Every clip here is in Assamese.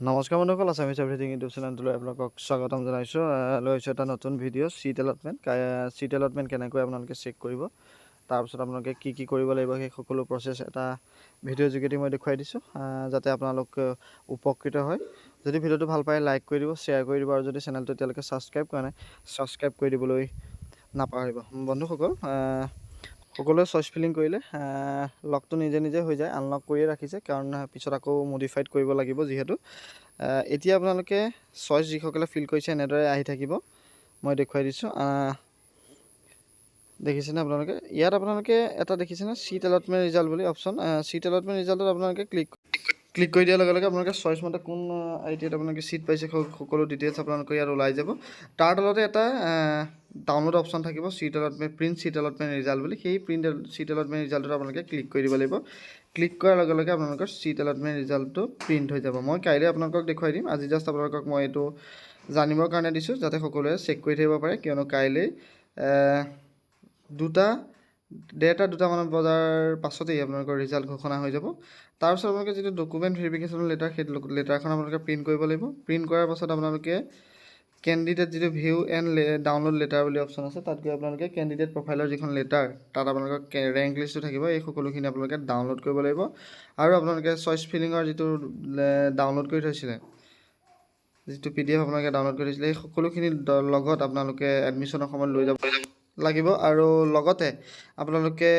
নমস্কাৰ বন্ধুসকল, আছামিজ এভৰিথিং ইউটিউব চেনেলটোলৈ আপোনালোকক স্বাগতম জনাইছোঁ। লৈ আহিছোঁ এটা নতুন video', seat allotment. Seat allotment কেনেকৈ আপোনালোকে চেক কৰিব, তাৰপিছত আপোনালোকে কি কি কৰিব লাগিব, সেই সকলো প্ৰচেছ এটা ভিডিঅ'ৰ যোগেদি মই দেখুৱাই দিছোঁ, যাতে আপোনালোক উপকৃত হয়। যদি ভিডিঅ'টো ভাল পায়, লাইক কৰি দিব, শ্বেয়াৰ কৰি দিব আৰু যদি চেনেলটো এতিয়ালৈকে ছাবস্ক্ৰাইব কৰা নাই, ছাবস্ক্ৰাইব কৰি দিবলৈ নাপাহৰিব। বন্ধুসকল, সকলোৱে চইচ ফিলিং কৰিলে লকটো নিজে নিজে হৈ যায়, আনলক কৰিয়ে ৰাখিছে, কাৰণ পিছত আকৌ মডিফাইড কৰিব লাগিব যিহেতু। এতিয়া আপোনালোকে চইচ যিসকলে ফিল কৰিছে, এনেদৰে আহি থাকিব। মই দেখুৱাই দিছোঁ, দেখিছেনে আপোনালোকে? ইয়াত আপোনালোকে এটা দেখিছেনে চিট এলটমেণ্ট ৰিজাল্ট বুলি অপশ্যন? চিট এলটমেণ্ট ৰিজাল্টত আপোনালোকে ক্লিক ক্লিক কৰি দিয়াৰ লগে লগে আপোনালোকে চইচ মতে কোন আই টি আইত আপোনালোকে চিট পাইছে, সকলো ডিটেইলছ আপোনালোকৰ ইয়াত ওলাই যাব। তাৰ তলতে এটা ডাউনলোড অপশ্যন থাকিব, seat allotment, print seat allotment result বুলি। সেই প্ৰিণ্ট চিট এলটমেণ্ট ৰিজাল্টটোত আপোনালোকে ক্লিক কৰি দিব লাগিব। ক্লিক কৰাৰ লগে লগে আপোনালোকৰ চিট এলটমেণ্ট ৰিজাল্টটো প্ৰিণ্ট হৈ যাব। মই কাইলৈ আপোনালোকক দেখুৱাই দিম। আজি জাষ্ট আপোনালোকক মই এইটো জানিবৰ কাৰণে দিছোঁ, যাতে সকলোৱে চেক কৰি থাকিব পাৰে, কিয়নো কাইলৈ 2টা, 1:30, 2টামানত বজাৰ পাছতেই আপোনালোকৰ ৰিজাল্ট ঘোষণা হৈ যাব। তাৰপিছত আপোনালোকে যিটো ডকুমেণ্ট ভেৰিফিকেশ্যনৰ লেটাৰ, সেই লেটাৰখন আপোনালোকে প্ৰিণ্ট কৰিব লাগিব। প্ৰিণ্ট কৰাৰ পাছত আপোনালোকে কেণ্ডিডেট যিটো ভিউ এণ্ড ডাউনলোড লেটাৰ বুলি অপশ্যন আছে, তাত গৈ আপোনালোকে কেণ্ডিডেট প্ৰফাইলৰ যিখন লেটাৰ, তাত আপোনালোকৰ ৰেংক লিষ্টটো থাকিব। এই সকলোখিনি আপোনালোকে ডাউনলোড কৰিব লাগিব। আৰু আপোনালোকে চইচ ফিলিঙৰ যিটো ডাউনলোড কৰি থৈছিলে, যিটো পিডিএফ আপোনালোকে ডাউনলোড কৰি থৈছিলে, এই সকলোখিনি লগত আপোনালোকে এডমিশ্যনৰ সময়ত লৈ যাব লাগিব। আৰু লগতে আপোনালোকে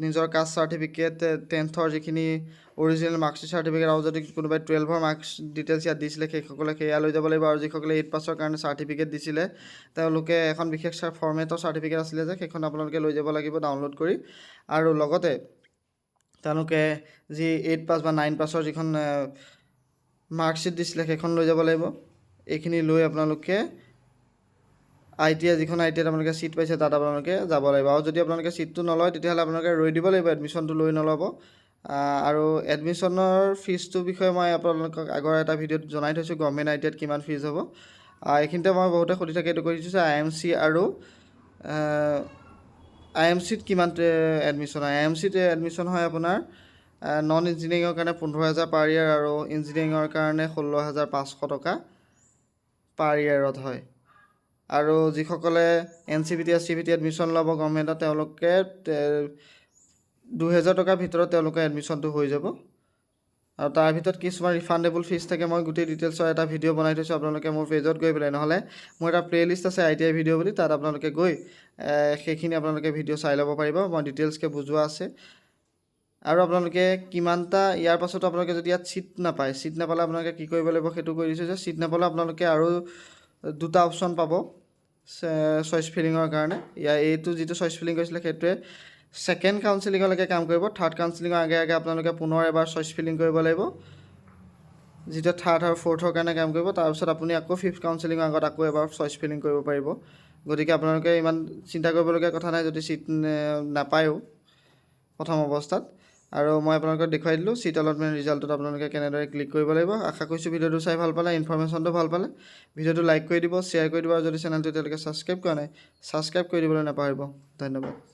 নিজৰ কাষ্ট চাৰ্টিফিকেট, টেন্থৰ যিখিনি অৰিজিনেল মাৰ্কশ্বিট চাৰ্টিফিকেট আৰু যদি কোনোবাই 12ৰ মাৰ্কছ ডিটেইলছ ইয়াত দিছিলে, সেইসকলে সেয়া লৈ যাব লাগিব। আৰু যিসকলে এইট পাছৰ কাৰণে চাৰ্টিফিকেট দিছিলে, তেওঁলোকে এখন বিশেষ ফৰ্মেটৰ চাৰ্টিফিকেট আছিলে যে, সেইখন আপোনালোকে লৈ যাব লাগিব ডাউনলোড কৰি। আৰু লগতে তেওঁলোকে যি এইট পাছ বা নাইন পাছৰ যিখন মাৰ্কশ্বিট দিছিলে, সেইখন লৈ যাব লাগিব। এইখিনি লৈ আপোনালোকে আই টি I, যিখন আই টি আইত আপোনালোকে ছিট পাইছে, তাত আপোনালোকে যাব লাগিব। আৰু যদি আপোনালোকে ছিটটো নলয়, তেতিয়াহ'লে আপোনালোকে ৰৈ দিব লাগিব, এডমিশ্যনটো লৈ নল'ব। আৰু এডমিশ্যনৰ ফিজটোৰ বিষয়ে মই আপোনালোকক আগৰ এটা ভিডিঅ'ত জনাই থৈছোঁ, গভৰ্ণমেণ্ট আই টি আইত কিমান ফিজ হ'ব। এইখিনিতে মই বহুতে সুধি থাকে, এইটো কৈ দিছোঁ যে I M C আৰু আই এম চিত কিমান এডমিশ্যন হয়। আই এম চিত এডমিশ্যন হয় আপোনাৰ নন ইঞ্জিনিয়াৰিঙৰ কাৰণে 15,000 পাৰ ইয়েৰ আৰু ইঞ্জিনিয়াৰিঙৰ কাৰণে 16,500 টকা পাৰ ইয়েৰত হয়। আৰু যিসকলে N C V T, S C V T admission ল'ব গভৰ্ণমেণ্টত, তেওঁলোকে 2000 টকাৰ ভিতৰত তেওঁলোকৰ এডমিশ্যনটো হৈ যাব। আৰু তাৰ ভিতৰত কিছুমান ৰিফাণ্ডেবল ফিজ থাকে। মই গোটেই ডিটেইলছৰ এটা ভিডিঅ' বনাই থৈছোঁ। আপোনালোকে মোৰ পেজত গৈ পেলাই, নহ'লে মোৰ এটা প্লে' লিষ্ট আছে আই টি I video বুলি, তাত আপোনালোকে গৈ সেইখিনি আপোনালোকে ভিডিঅ' চাই ল'ব পাৰিব। মই ডিটেইলছকৈ বুজোৱা আছে। আৰু আপোনালোকে কিমানটা ইয়াৰ পাছতো আপোনালোকে যদি ইয়াত ছিট নাপায়, ছিট নাপালে আপোনালোকে কি কৰিব লাগিব, সেইটো কৈ দিছোঁ যে ছিট নাপালে আপোনালোকে আৰু দুটা অপশ্যন পাব চইচ ফিলিঙৰ কাৰণে। ইয়াৰ এইটো যিটো চইচ ফিলিং কৰিছিলে, সেইটোৱে ছেকেণ্ড কাউন্সিলিঙলৈকে কাম কৰিব। থাৰ্ড কাউন্সিলিঙৰ আগে আগে আপোনালোকে পুনৰ এবাৰ চইচ ফিলিং কৰিব লাগিব, যিটো থাৰ্ড আৰু ফ'ৰ্থৰ কাৰণে কাম কৰিব। তাৰপিছত আপুনি আকৌ ফিফ্থ কাউন্সিলিঙৰ আগত আকৌ এবাৰ চইচ ফিলিং কৰিব পাৰিব। গতিকে আপোনালোকে ইমান চিন্তা কৰিবলগীয়া কথা নাই, যদি ছিট নাপায়ো প্ৰথম অৱস্থাত। আৰু মই আপোনালোকক দেখুৱাই দিলোঁ ছিট এলটমেণ্ট ৰিজাল্টটোত আপোনালোকে কেনেদৰে ক্লিক কৰিব লাগিব। আশা কৰিছোঁ ভিডিঅ'টো চাই ভাল পালে, ইনফৰ্মেশ্যনটো ভাল পালে। ভিডিঅ'টো লাইক কৰি দিব, শ্বেয়াৰ কৰি দিব আৰু যদি চেনেলটো এতিয়ালৈকে ছাবস্ক্ৰাইব কৰা নাই, ছাবস্ক্ৰাইব কৰি দিবলৈ নাপাহৰিব। ধন্যবাদ।